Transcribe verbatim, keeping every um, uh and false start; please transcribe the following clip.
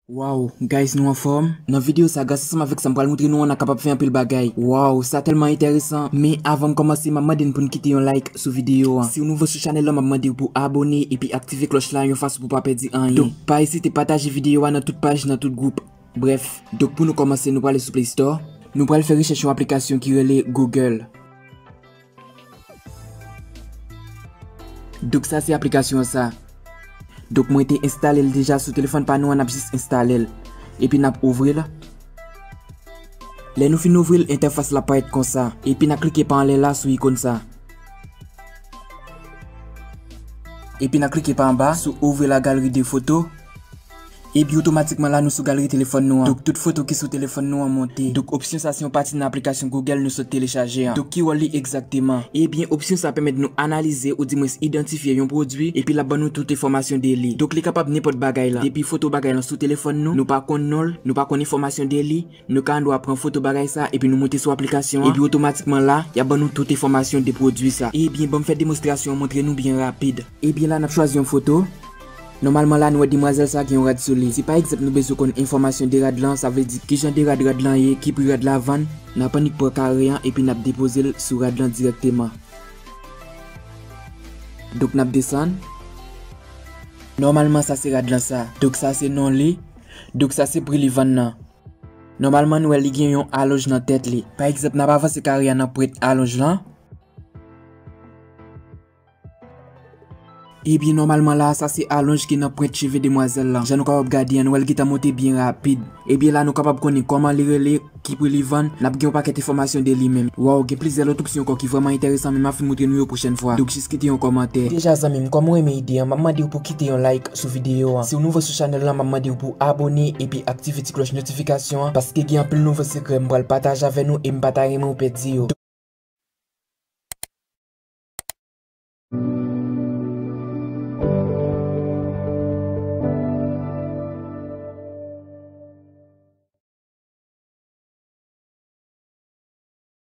Wow, guys, nou anfòm? Nan videyo sa, gras ansanm avèk sa m pral montre nou an, n a kapab fè anpil bagay. Wow, sa tèlman enteresan. Men avan n kòmanse, m ap mande n pou n kite yon like sou videyo an. Si w nouvo sou chanèl lan, m ap mande w pou abone epi aktive klòch la yon fason pou w pa pèdi anyen. Donk, pa ezite pataje videyo a nan tout paj, nan tout gwoup. Brèf, donk pou nou kòmanse, nou prale sou Play Store. Nou pral fè rechèch yon aplikasyon ki rele Google. Donk sa se aplikasyon an sa. Donk mwen te enstale l deja sou telefòn pa nou an, n ap jis enstale l. Epi n ap ouvri l. Lè nou fin ouvri l, entèfas la parèt konsa. Epi n a klike pa anlè la sou ikòn sa. Epi n a klike pa anba sou ouvrir la galerie de photos. Epi otomatikman la nou sou galeri telefòn nou an. Donk tout foto ki sou telefòn nou an monte. Donk opsyon sa se yon pati nan aplikasyon Google nou sot telechaje an. Donk ki wòl li egzakteman? Ebyen opsyon sa pèmèt nou analize oudimwens idantifye yon pwodui epi l ap ban nou tout enfòmasyon de li. Donk li kapab nenpòt bagay la. Depi foto bagay lan sou telefòn nou, nou pa konn non l, nou pa konn enfòmasyon de li, nou ka andwa pran foto bagay sa epi nou moute sou aplikasyon an, epi otomatikman la, y ap ban nou tout enfòmasyon de pwodui sa. Ebyen, ban m fè demonstrasyon an montre nou byen rapid. Ebyen, la n ap chwazi yon foto. Nòmalman la, nou wè demwazèl sa gen yon rad sou li. Si pa egzanp nou bezwen konn enfòmasyon de rad lan, sa vle di kijan de rad rad lan ye, ki pri rad la vann, n ap annik pran kare an epi n ap depoze l sou rad lan dirèkteman. Donk n ap desann. Nòmalman sa se rad lan sa. Donk sa se non li. Donk sa se pri li vann nan. Nòmalman nou wè li gen yon alonj nan tèt li. Pa egzanp, n ap avanse kare a nan pwent alonj lan. Ebyen nòmalman la, sa se alonj ki nan pwent cheve demwazèl lan. Jan nou kapab gade an, nou wè l gentan monte byen rapid. Ebyen la nou kapab konnen kòman li rele, ki pri li vann, n ap gen yon pakèt enfòmasyon de li menm. Waw, gen plizyè lòt opsyon ankò ki vrèman enteresan, men m ap fin montre nou yo pwochèn fwa. Donk jis kite yon kòmantè. Deja zanmi m, kòm ou renmen ide an, m ap mande w pou kite yon like sou videyo an. Si w nouvo sou chanèl lan, m ap mande w pou abone epi aktive ti klòch notifikasyon an, paske gen anpil nouvo sekrè m pral pataje avè nou e m pa ta renmen w pèdi yo.